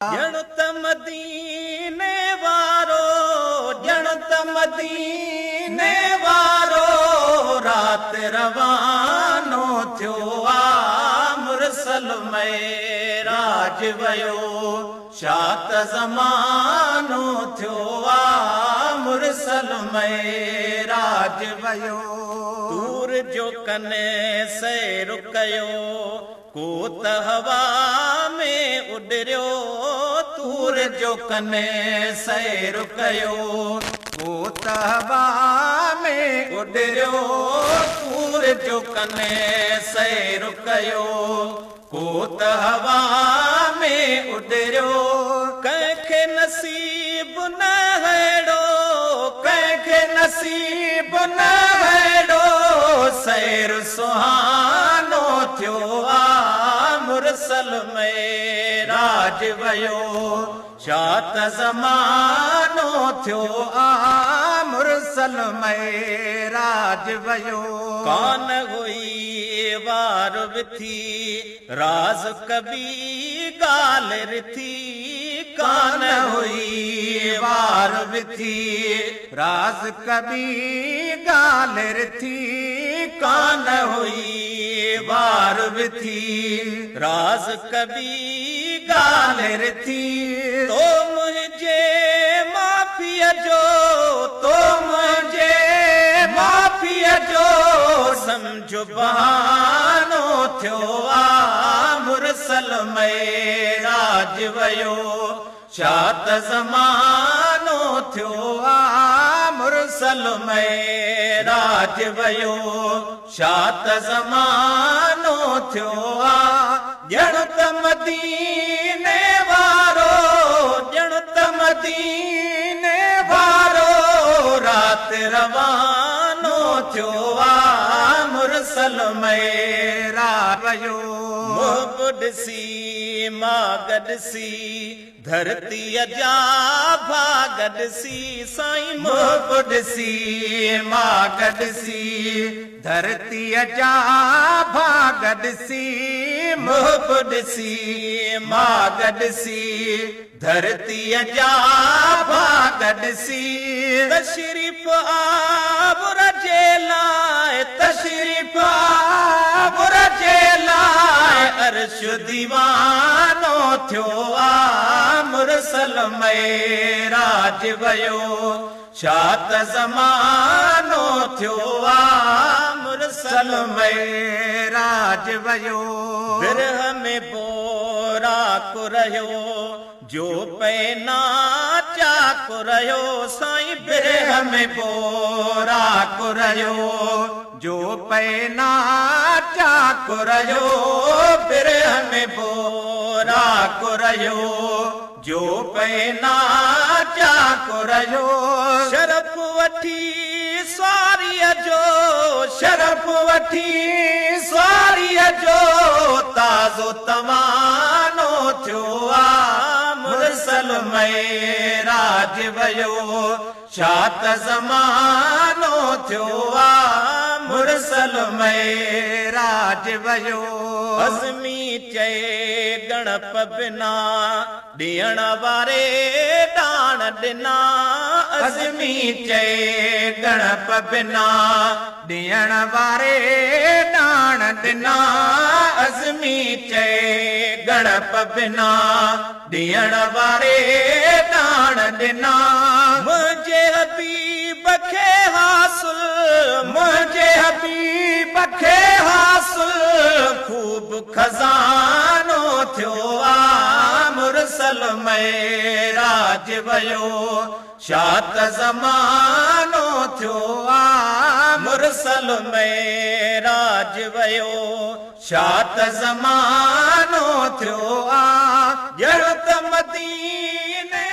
ڄڻ ته مديني وارو، ڄڻ ته مديني وارو رات روانو ٿيو آ، مرسل معراج ويو، ڇا ته زمانو ٿيو آ، مرسل معراج ويو. طور جو ڪن سير ڪيو، ڪو ته هوا ۾ اڏريو، طور جو ڪن سير ڪيو. ڪو ته هوا ۾ اڏريو، طور جو ڪن سير ڪيو. ڪو ته هوا ۾ اڏريو. ڪنهن کي نصيب نه ههڙو، ڪنهن کي نصيب نه ههڙو سير سهانو ٿيو آ، مرسل معراج ويو، ڇا ته زمانو ٿيو آ، مرسل معراج ويو. ڪانه هئي وار وٿي، راز ڪبي ڳالهه رٿي. ڪانه هئي وار وٿي، راز ڪبي ڳالهه رٿي. ڪانه هئي وار وٿي، راز ڪبي ڳالهه رٿي. تو منهنجي معافيء جو، تو منهنجي معافيء جو سمجهه بهانو ٿيو آ، مرسل معراج ويو، ڇا ته زمانو ٿيو آ، مرسل معراج ويو، ڇا ته زمانو ٿيو آ. ڄڻ ته مديني وارو، ڄڻ ته مديني وارو رات روانو ٿيو آ، مرسل معراج ويو. محب ڏسي ماڳ ڏسي، ڌرتيء جا ڀاڳ ڏسي. سائين محب ڏسي ماڳ ڏسي، ڌرتيء جا ڀاڳ ڏسي. محب ڏسي ماڳ ڏسي، ڌرتيء جا ڀاڳ ڏسي. تشريف آور جي لاءِ، تشريف آور جي لاءِ عرش ديوانو ٿيو آ، مرسل معراج ويو، ڇا ته زمانو ٿيو آ، مرسل معراج ويو. برهه ۾ بوراڪ رهيو، جو پينا چاڪ رهيو. سائين برهه ۾ بوراڪ رهيو، جو پينا چاڪ رهيو. برهه ۾ بوراڪ رهيو، جو پينا چاڪ رهيو. شرف وٺي سواريءَ جو، شرف وٺي سواريءَ جو تازو توانو ٿيو آ، مرسل معراج ويو، ڇا ته زمانو ٿيو آ، مرسل معراج ويو. ازمي چئي ڳڻپ بنا، ڏيڻ واري ڏاڻ ڏنا. ازمي چئي ڳڻپ بنا، ڏيڻ واري ڏاڻ ڏنا. ازمي چئي ڳڻپ بنا، ڏيڻ واري ڏاڻ ڏنا. منهنجي حبيب کي حاصل، منهنجي حبيب کي حاصل خوب خزانو ٿيو آ، مرسل معراج ويو، ڇا ته زمانو ٿيو آ، مرسل معراج ويو، ڇا ته زمانو ٿيو آ. ڄڻ ته مديني